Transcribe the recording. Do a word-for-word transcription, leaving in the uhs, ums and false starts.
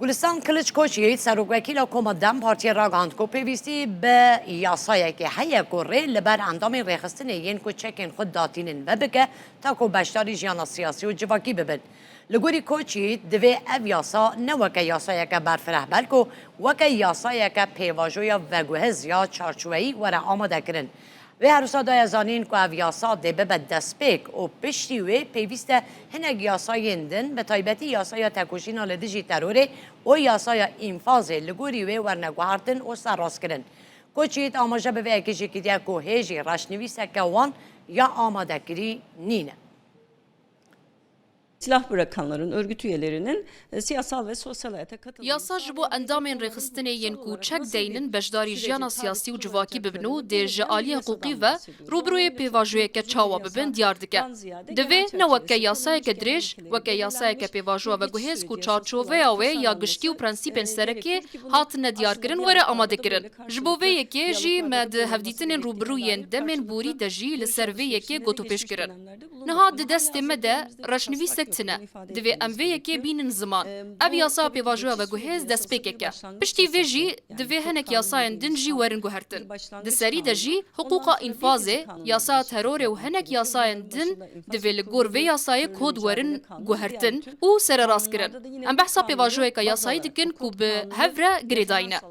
Gulistan Kiliç Koçyiğit, serokwekîla Koma DEM Partiyê ragihand ku pêwîstî bi yasayekê heye ku rê li ber endamên rêxistinê yên ku çekên xwe datînin vebike, ta ku beşdarî jiyana siyasî û civakî bibin. Li gorî Koçyiğit, divê ev yasa ne weke yasayeke berfireh, belku weke yasayeke pêvajoya veguhêz ya çarçoweyî were amadekirin. Wê her wisa daye zanîn ku ev yasa dê bibe destpêk û piştî wê pêwîst e hinek yasayên din, bi taybetî yasaya tekoşîna li dijî terorê û yasaya înfazê li gorî wê werine guhertin û serrastkirin. Koçyiğit amaje bi vê yekê jî kiriye ku hê jî reşnivîseke wan ya amadekirî nîne. Silah bırakanların, örgüt üyelerinin e, siyasal ve sosyal hayata katılması Yasa ji bo endamên rêxistinê yên ku çek deynin beşdarî jiyana siyasî û civakî bibin û dê ji aliyê hiqûqî ve rûbirûyê pêvajoyeke çawa bibin diyar dike. Divê ne weke yasayeke dirêj, weke yasayeke pêvajoya veguhêz ku çarçoveya wê ya giştî û prensîpên serekê hatine diyarkirin were amadekirin. Ji bo vê yekê jî me di hevdîtinên rûbirûyên demên borî de jî li ser vê yekê gotûpêş kirin. Niha di destê me de reşnivîsek tune. Divê em vê yekê bînin ziman. Ev yasa pêvajoya veguhêz destpêkek e. Piştî vê jî divê hinek yasayên din jî werin guhertin. Di serî de jî hiqûqa înfazê, yasaya terorê û hinek yasayên din divê li gor vê yasayê kod werin guhertin û sererastkirin. Em behsa pêvajoyeka yasayî dikin ku bi hev re girêdayî ne.